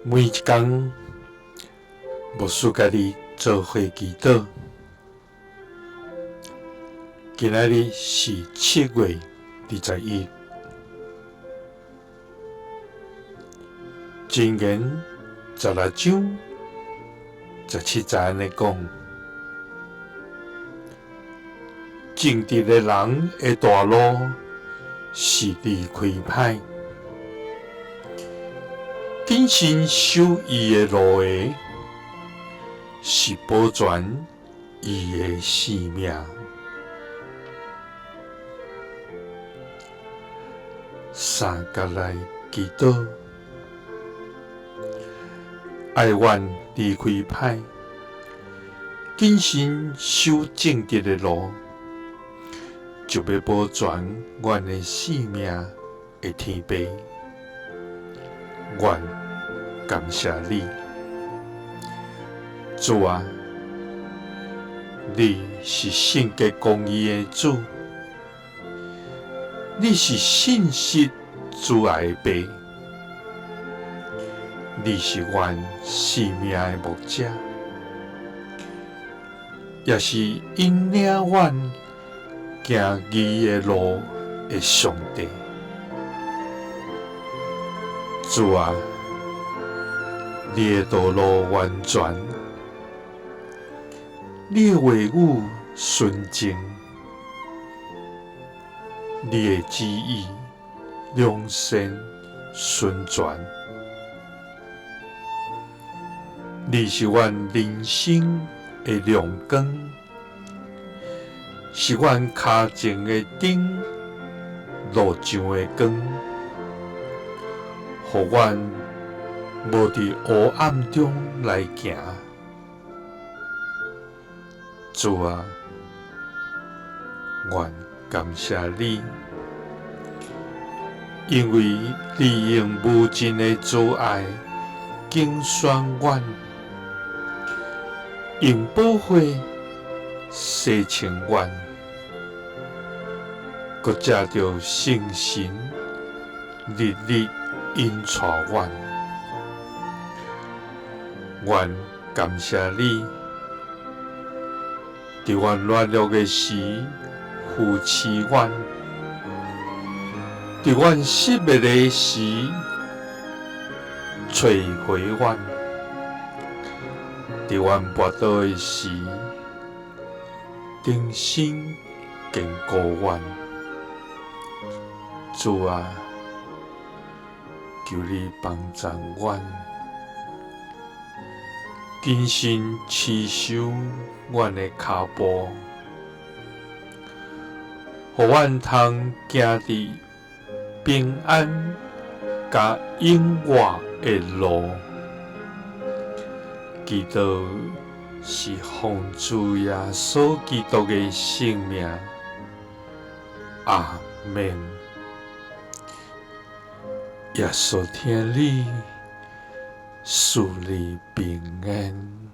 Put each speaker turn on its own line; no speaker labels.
每一工，牧師佮你做伙祈禱。今仔日是7月21，箴言16章17節按呢講：正直的人的大路是離開歹，謹慎守伊的路的，是保全伊的性命。三佮來祈禱，哀怨離開歹，謹慎守正直的路，就欲保全阮的性命的天父，阮感謝你，主啊，你是聖潔公義的主，你是信實慈愛的爸，你是阮性命的牧者，也是引領阮行義的路的上帝。主啊，你的道路完全，你的話語純正，你的旨意良善純全。你是阮人生的亮光，是阮跤前的燈，路上的光，予阮無佇黑暗中來行。主啊，阮感謝你，因為你用無盡的慈愛揀選阮，用寶血洗清阮，閣藉著聖神日日引帶阮。阮感謝你，佇阮軟弱的時扶持阮，佇阮失怙的時揣回阮，佇阮跋倒的時重新堅固阮。主啊，求你幫助阮，謹慎持守阮的跤步，予阮通行佇平安佮永活的路。祈禱是奉主耶穌基督的聖名，阿們。耶穌疼你，賜你平安。